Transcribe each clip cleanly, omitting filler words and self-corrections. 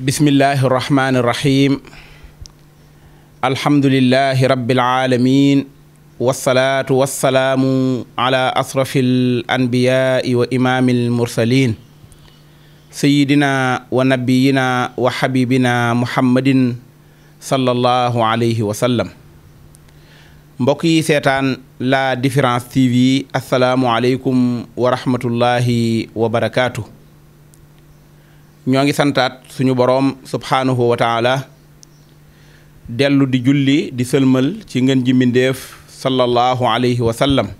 bismillahi irrahmani irrahim alhamdulilahi rabbil alamin wasalaatu wasalaamu ala asrafil anbiyaai wa imaamil mursalin sayidina wa nabiyina wa xabibina muhammadin sallallahu alayhi wa sallam. Mbokk yi seetaan La Différence TV asalaamualeykum wa rahmatullahi wa barakaatu. ñoo ngi santaat suñu boroom subhaanahu wa taala dellu di julli di sëlmal ci ngën ji mbindéef sallallahu alayhi wa sallam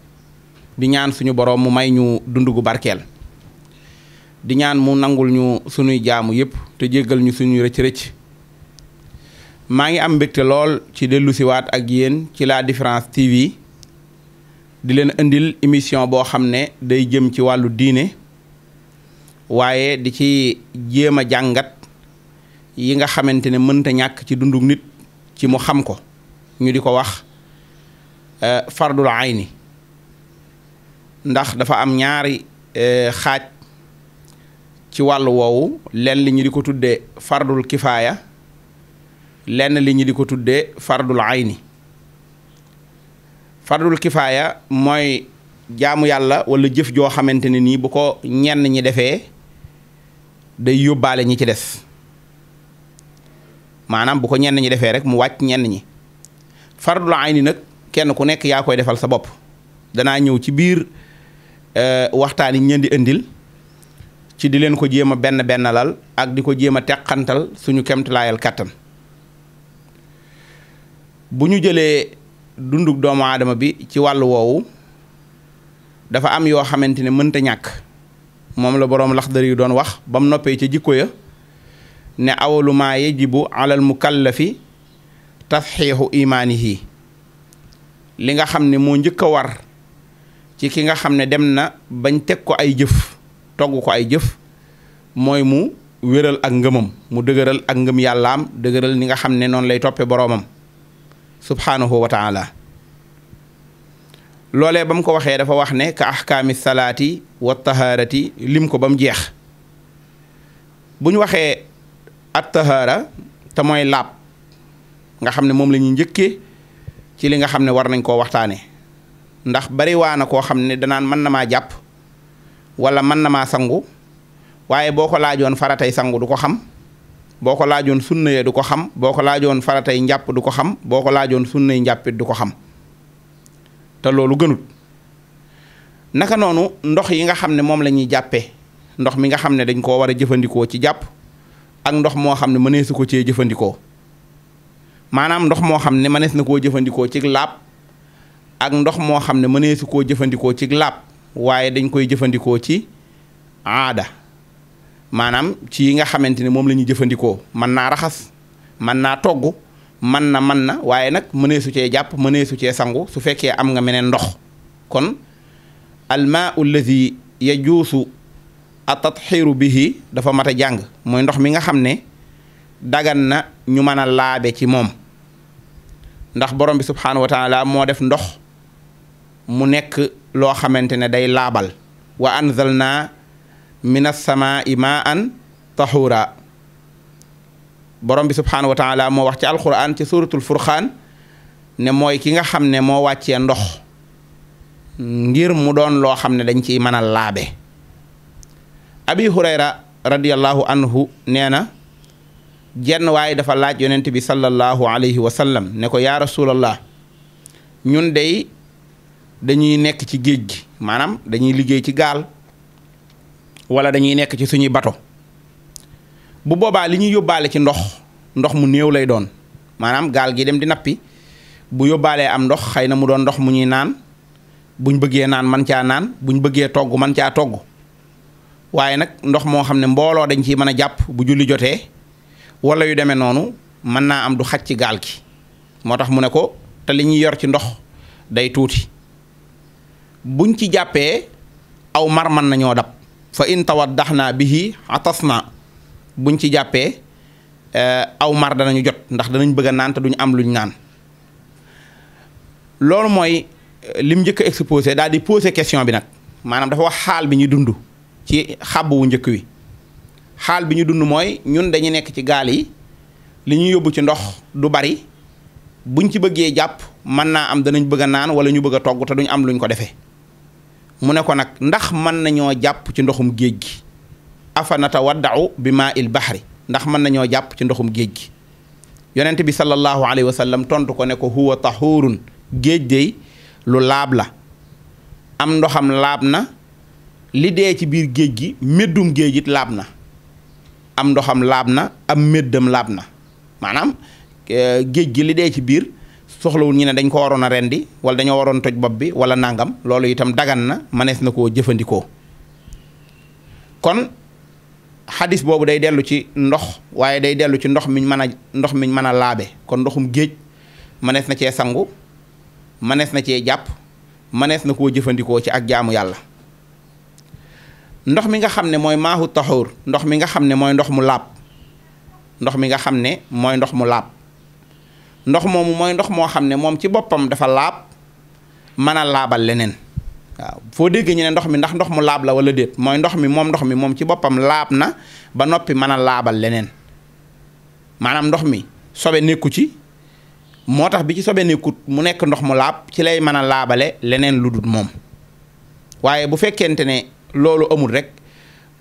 di ñaan suñu boroom mu may ñu dund gu barkeel di ñaan mu nangul ñu suñuy jaamu yépp te jéggal ñu suñuy rëcc-rëcc. maa ngi am mbégte lool ci dellu siwaat ak yéen ci La Différence TV di leen indil émission boo xam ne day jëm ci wàllu diine waaye di ci jéem a jàngat yi nga xamante ne mënta ñàkk ci dundu nit ci mu xam ko ñu di ko wax fardul ayni ndax dafa am ñaari xaaj ci wàllu woowu lenn li ñu di ko tuddee fardul kifaaya lenn li ñu di ko tuddee fardul ayni. fardul kifaaya mooy jaamu yàlla wala jëf joo xamante ne nii bu ko ñenn ñi defee day yóbbaale ñi ci des maanaam bu ko ñenn ñi defee rek mu wàcc ñenn ñi. fardul ayni nag kenn ku nekk yaa koy defal sa bopp. danaa ñëw ci biir waxtaan yi ñeen di indil ci di leen ko jéem a bennalal ak di ko jéem a teqantal suñu kemtalaayal kàttan. bu ñu jëlee dunduk doomu aadama bi ci wàllu woowu dafa am yoo xamante ne mënta ñàkk moom la boroom Laxdari yu doon wax ba mu noppee ca jikko ya ne awalu maa yajibu alal mukallafi tasxiixu imaanihi li nga xam ne moo njëkk a war ci ki nga xam ne dem na bañ teg ko ay jëf togg ko ay jëf mooy mu wéral ak ngëmam mu dëgëral ak ngëm yàllaam dëgëral ni nga xam ne noonu lay toppe boroomam subhaanahu wa taala. loolee ba mu ko waxee dafa wax ne ka ahkaami salaati wa tahaarati lim ko ba mu jeex. bu ñu waxee at tahaara te mooy laab nga xam ne moom la ñuy njëkkee ci li nga xam ne war nañ koo waxtaane ndax bari waa na koo xam ne danaan mën na maa jàpp wala mën na maa sangu waaye boo ko laajoon faratay sangu du ko xam boo ko laajoon sunna ya du ko xam boo ko laajoon faratay njàpp du ko xam boo ko laajoon sunnay njàppit du ko xam te loolu gënut. naka noonu ndox yi nga xam ne moom la ñuy jàppee ndox mi nga xam ne dañ koo war a jëfandikoo ci jàpp ak ndox moo xam ne mënees ko cee jëfandikoo maanaam ndox moo xam ne mënees na koo jëfandikoo ci laab ak ndox moo xam ne mëneesu koo jëfandikoo ci laab waaye dañ koy jëfandikoo ci aada maanaam ci yi nga xamante ne moom la ñuy jëfandikoo mën naa raxas mën naa togg mën na waaye nag mëneesu cee jàpp mëneesu cee sangu su fekkee am nga meneen ndox. kon almaau alladi yajuusu at-tathiiru bihi dafa mat a jàng mooy ndox mi nga xam ne dagan na ñu mën a laabe ci moom ndax borom bi subhaanahu wa taala moo def ndox mu nekk loo xamante ne day laabal wa anzalna min as-samaa'i maa'an tahuura borom bi subhaanahu wa taala moo wax ci alquran ci suratul furqaan ne mooy ki nga xam ne moo wàccee ndox ngir mu doon loo xam ne dañ ciy mën a laabe. abi hurayra radiyallahu anhu nee na jenn waaye dafa laaj yonent bi sallallahu alayhi wa sallam ne ko yaa rasulallah ñun dey dañuy nekk ci géej gi maanaam dañuy liggéey ci gaal wala dañuy nekk ci suñuy bato bu boobaa li ñuy yóbbaale ci ndox mu néew lay doon maanaam gaal gi dem di nappi bu yóbbaalee am ndox xëy na mu doon ndox mu ñuy naan buñ bëggee naan man caa naan buñ bëggee togg man caa togg waaye nag ndox moo xam ne mbooloo dañ ciy mën a jàpp bu julli jotee wala yu demee noonu mën naa am du xaj ci gaal gi moo tax mu ne ko te li ñuy yor ci ndox day tuuti buñ ci jàppee aw mar mën nañoo dab fa in tawaddaxnaa bihi atasna buñ ci jàppee aw mar danañu jot ndax danañ bëgg a naan te duñ am luñ naan. loolu mooy lim njëkk a exposé daal di posé question bi nag maanaam dafa wax xaal bi ñuy dund ci xàbb wu njëkk wi xaal bi ñu dund mooy ñun dañuy nekk ci gaal yi li ñu yóbbu ci ndox du bari buñ ci bëggee jàpp mën naa am danañ bëgg a naan wala ñu bëgg a togg te duñ am luñ ko defee mu ne ko nag ndax mën nañoo jàpp ci ndoxum géej gi afa natawaddau bi maa il bahri ndax mën nañoo jàpp ci ndoxum géej gi yonent bi sallallahu alayhi wa sallam tontu ko ne ko huwa tahurun géej dey lu laab la am ndoxam laab na li dee ci biir géej gi méddum géej it laab na am ndoxam laab na am méddam laab na maanaam géej gi li dee ci biir soxlawul ñu ne dañ ko waroon a rendi wala dañoo waroon toj bopp bi wala nangam loolu itam dagan na mënees na koo jëfandikoo kon xadis boobu day dellu ci ndox waaye day dellu ci ndox miñ mën a laabe kon ndoxum géej mënees na cee sangu mënees na cee jàpp mënees na koo jëfandikoo ci ak jaamu yàlla ndox mi nga xam ne mooy maahu taxuur ndox mi nga xam ne mooy ndox mu laab ndox mi nga xam ne mooy ndox mu laab ndox moomu mooy ndox moo xam ne moom ci boppam dafa laab mën a laabal leneen waaw foo dégg ñu ne ndox mi ndax ndox mu laab la wala déet mooy ndox mi moom ci boppam laab na ba noppi mën a laabal leneen maanaam ndox mi sobe nekku ci moo tax bi ci sobe nekkut mu nekk ndox mu laab ci lay mën a laabale leneen lu dul moom waaye bu fekkente ne loolu amul rek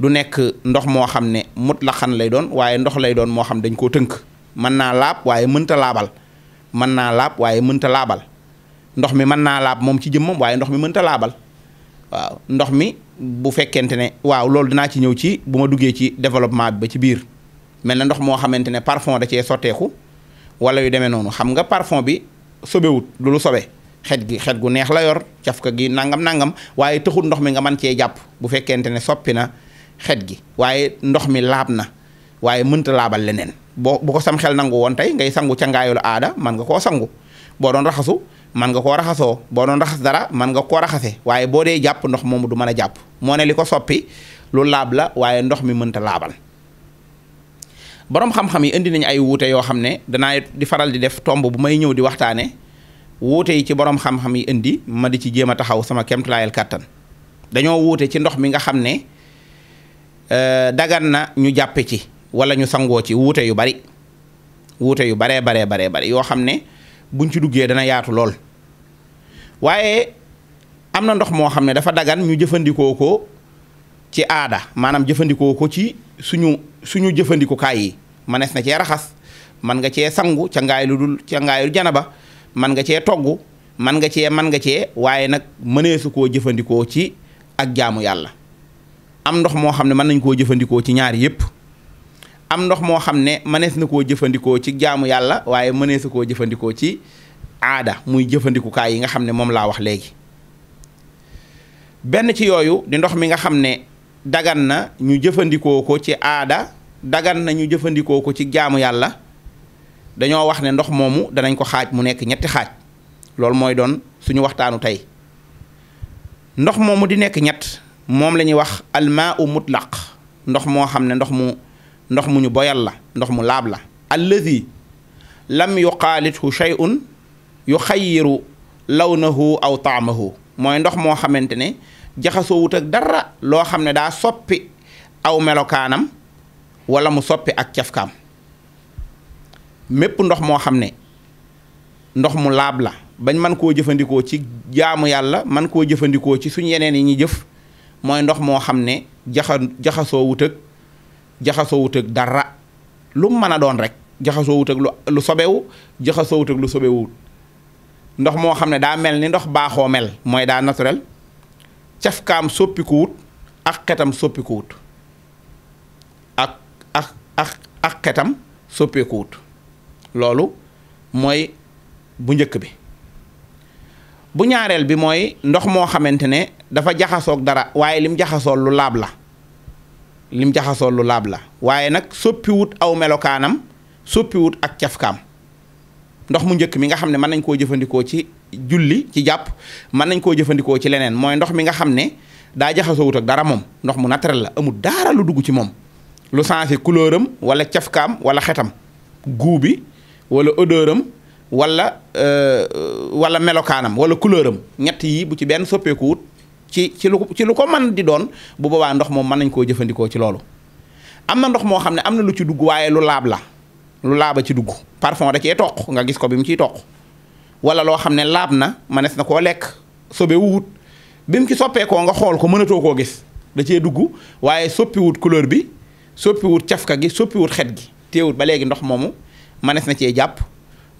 du nekk ndox moo xam ne mutlaqan lay doon waaye ndox lay doon moo xam dañ koo tënk mën naa laab waaye mënta laabal mën naa laab waaye mënta laabal ndox mi mën naa laab moom ci jëmmam waaye ndox mi mënta laabal waaw ndox mi bu fekkente ne waaw loolu dinaa ci ñëw ci bu ma duggee ci développement bi ba ci biir mel na ndox moo xamante ne parfum da cee sotteeku wala yu demee noonu xam nga parfum bi sobewut lu sobe xet gu neex la yor cafka gi nangam waaye taxul ndox mi nga mën cee jàpp bu fekkente ne soppi na xet gi waaye ndox mi laab na waaye mënta laabal leneen bu ko sam xel nangu woon tey ngay sangu cangaayul aada man nga koo sangu boo doon raxasu man nga koo raxasoo boo doon raxas dara man nga koo raxase waaye boo dee jàpp ndox moomu du mën a jàpp moo ne li ko soppi lu laab la waaye ndox mi mënta laabal boroom xam-xam yi indi nañu ay wuute yoo xam ne danaa di faral di def tomb bu may ñëw di waxtaane wuute yi ci boroom xam-xam yi indi ma di ci jéem a taxaw sama kemtulaayal kàttan dañoo wuute ci ndox mi nga xam ne dagan na ñu jàppe ci wala ñu sangoo ci wuute yu bari baree yoo xam ne buñ ci duggee dana yaatu lool waaye am na ndox moo xam ne dafa dagan ñu jëfandikoo ko ci aada maanaam jëfandikoo ko ci suñu jëfandikukaay yi manees na cee raxas man nga cee sangu ca ngaayul janaba man nga cee togg man nga cee waaye nag mëneesu koo jëfandikoo ci ak jaamu yàlla am ndox moo xam ne mën nañ koo jëfandikoo ci ñaar yépp am ndox moo xam ne mënees na koo jëfandikoo ci jaamu yàlla waaye mëneesu koo jëfandikoo ci aada muy jëfandikukaay yi nga xam ne moom laa wax léegi benn ci yooyu di ndox mi nga xam ne dagan na ñu jëfandikoo ko ci aada dagan na ñu jëfandikoo ko ci jaamu yàlla dañoo wax ne ndox moomu danañ ko xaaj mu nekk ñetti xaaj loolu mooy doon suñu waxtaanu tey ndox moomu di nekk ñett moom la ñuy wax almaau mutlaq ndox moo xam ne ndox mu ñu boyal la ndox mu laab la allazi lam yuqaalithu shay'un yuxayyiru lawnahu aw taamahu mooy ndox moo xamante ne jaxasoo wut ak dara loo xam ne daa soppi aw melokaanam wala mu soppi ak cafkaam mépp ndox moo xam ne ndox mu laab la bañ mën koo jëfandikoo ci jaamu yàlla man koo jëfandikoo ci suñu yeneen yi ñuy jëf mooy ndox moo xam ne jaxasoo wut ak dara lu mu mën a doon rek jaxasoo wut ak lu sobewu jaxasoo wut ak lu sobewut ndox moo xam ne daa mel ni ndox baaxoo mel mooy daa naturel cafkaam soppikuwut ak xetam soppikuwut ak xetam soppikuwut loolu mooy bu njëkk bi bu ñaareel bi mooy ndox moo xamante ne dafa jaxasoog dara waaye lim jaxasool lu laab la waaye nag soppiwut aw melokaanam soppiwut ak cafkaam ndox mu njëkk mi nga xam ne mën nañ koo jëfandikoo ci julli ci jàpp mën nañ koo jëfandikoo ci leneen mooy ndox mi nga xam ne daa jaxasoowut ak dara moom ndox mu naturel la amul dara lu dugg ci moom lu changé couleur am wala cafkaam wala xetam goût bi wala odeur am wala melokaanam wala couleur am ñett yi bu ci benn soppeekuwut ci lu ko mën di doon bu boobaa ndox moom mën nañ koo jëfandikoo ci loolu am na ndox moo xam ne am na lu ci dugg waaye lu laab la lu laaba ci dugg parfum da cee toq nga gis ko bi mu ciy toq wala loo xam ne laab na manes na koo lekk sobe wuwut bi mu ci soppeekoo nga xool ko mënatoo koo gis da cee dugg waaye soppiwut couleur bi soppiwut cafka gi soppiwut xet gi teewut ba léegi ndox moomu manes na cee jàpp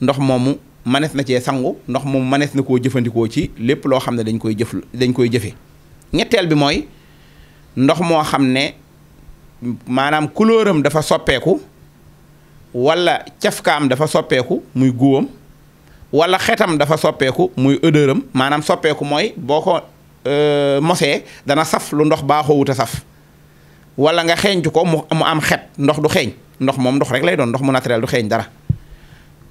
ndox moomu manes na cee sangu ndox moomu manes na koo jëfandikoo ci lépp loo xam ne dañ koy jëfe ñetteel bi mooy ndox moo xam ne maanaam couleuram dafa soppeeku wala cafkaam dafa soppeeku muy guwam wala xetam dafa soppeeku muy odeuram maanaam soppeeku mooy boo ko mosee dana saf lu ndox baaxoo wut a saf wala nga xeeñtu ko mu am xet ndox du xeeñ ndox moom ndox rek lay doon ndox mu naturel du xeeñ dara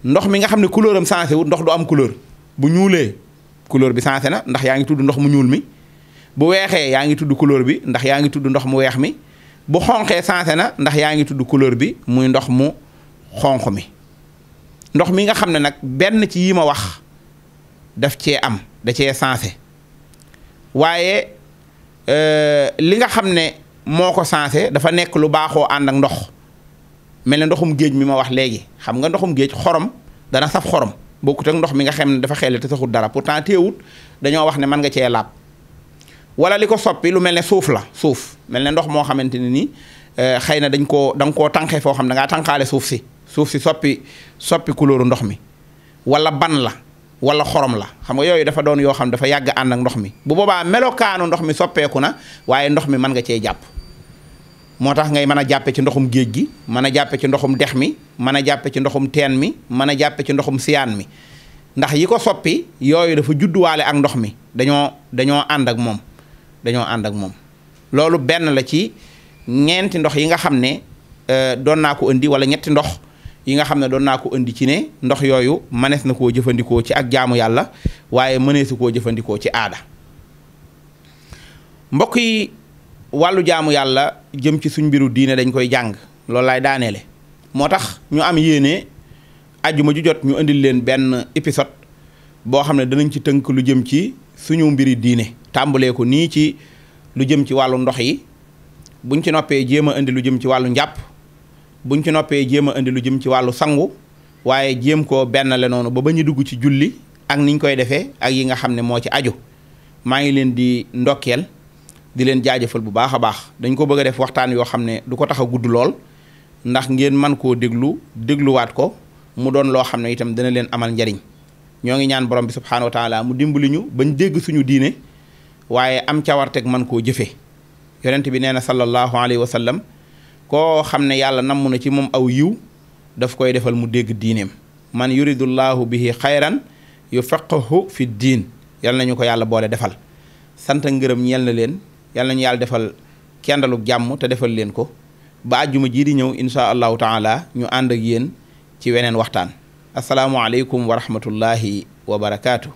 ndox mi nga xam ne couleur am sensé wut ndox du am couleur bu ñuulee couleur bi sensé na ndax yaa ngi tudd ndox mu ñuul mi bu weexee yaa ngi tudd couleur bi ndax yaa ngi tudd ndox mu weex mi bu xonqee sensé na ndax yaa ngi tudd couleur bi muy ndox mu xonq mi ndox mi nga xam ne nag benn ci yi ma wax daf cee am da cee sensé waaye li nga xam ne moo ko sensé dafa nekk lu baaxoo ànd ak ndox mel ne ndoxum géej mi ma wax léegi xam nga ndoxum géej xorom dana saf xorom bokkut ak ndox mi nga xam ne dafa xel te saxut dara pourtant teewut dañoo wax ne mën nga cee laab wala li ko soppi lu mel ne suuf la suuf mel ne ndox moo xamante ne nii xëy na da nga koo tànqee foo xam ne da ngaa tànqaale suuf si soppi couleur ndox mi wala ban la wala xorom la xam nga yooyu dafa doon yoo xam dafa yàgg ànd ak ndox mi bu boobaa melokaanu ndox mi soppeeku na waaye ndox mi mën nga cee jàpp moo tax ngay mën a jàppe ci ndoxum géej gi mën a jàppe ci ndoxum dex mi mën a jàppe ci ndoxum teen mi mën a jàppe ci ndoxum siyaan mi ndax yi ko soppi yooyu dafa judduwaale ak ndox mi dañoo ànd ak moom loolu benn la ci ñeenti ndox yi nga xam ne doon naa ko indi wala ñetti ndox yi nga xam ne doon naa ko indi ci ne ndox yooyu mënees na koo jëfandikoo ci ak jaamu yàlla waaye mëneesu koo jëfandikoo ci aada mbokk yi wàllu jaamu yàlla jëm ci suñ mbiru diine dañ koy jàng loolu laay daaneele moo tax ñu am yéene ajjuma ju jot ñu indil leen benn épisode boo xam ne danañ ci tënk lu jëm ci suñu mbiri diine tàmbalee ko nii ci lu jëm ci wàllu ndox yi buñ ci noppee jéem a indi lu jëm ci wàllu njàpp buñ ci noppee jéem a indi lu jëm ci wàllu sangu waaye jéem koo benn le noonu ba ñu dugg ci julli ak niñ koy defee ak yi nga xam ne moo ci aju maa ngi leen di ndokkeel di leen jaajëfal bu baax a baax dañ ko bëgg a def waxtaan yoo xam ne du ko tax a gudd lool ndax ngeen man koo dégluwaat ko mu doon loo xam ne itam dana leen amal njariñ ñoo ngi ñaan borom bi subhaanahu wa taala mu dimbali ñu bañ dégg suñu diine waaye am cawarteg man koo jëfe yonent bi nee na sallallahu alayhi wa sallam koo xam ne yàlla namm na ci moom aw yiw daf koy defal mu dégg diineem man yuridullahu bihi xayran yufaqihu fi diin yal nañu ko yàlla boole defal sant ngërëm ñeel na leen yal nañu yàlla defal kendaluk jàmm te defal leen ko ba àjjuma jii di ñëw insha allahu taala ñu ànd ak yéen ci weneen waxtaan asalaamualeykum wa rahmatullahi wa barakaatu.